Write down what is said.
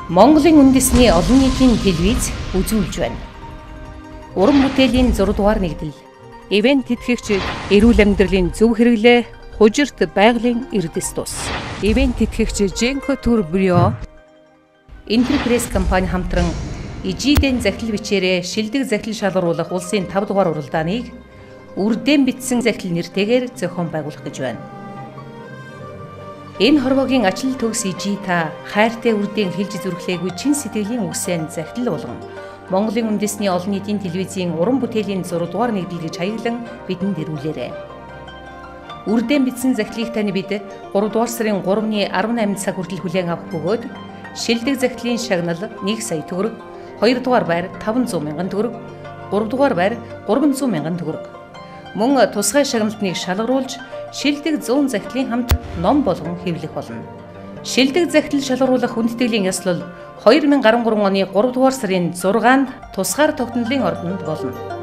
Монголын үндэсний олон нийтийн телевиз үзүүлж байна. Уран бүтээлийн 6 дугаар нэгдэл. Ивент тэтгэгч эрүүл амьдралын зөв хэрэглээ, хужирт байгалийн эрдэс тус. Ивент тэтгэгч Женко Тур Брио Интерпресс компани хамтран ижидэн захидал бичээрээ шилдэг захидал шалгаруулах улсын 5 дугаар уралдааныг үрдэн бичсэн захидал нэртэйгээр зохион байгуулах гэж байна. Энэ хорвоогийн ачлал төгс ижи та хайртай үрдэн хэлж зүрхлээгүй чин сэтгэлийн үгсэн захидал болгон Монголын үндэсний олон нийтийн телевизийн уран бүтээлийн 6 дугаар нэгдэл гэж хаяглан бидэнд ирүүлээрэй. Үрдэн бичсэн захидлыг тань бид 3 дугаар сарын 3-ны 18 цаг хүртэл хүлээн авах бөгөөд шилдэг захидлын шагнал 1 сая төгрөг, 2 дугаар байр 500 мянган төгрөг, 3 дугаар байр 300 мянган төгрөг. Мөн тусгай шагналтныг шалгаруулж шилдэг 100 захидлын хамт ном болгон хэвлэх болно. Шилдэг захидал шалгаруулах хүндэтгэлийн ёслол 2013 оны 3 дугаар сарын 6-нд тусгаар тогтнолын ордонд болно.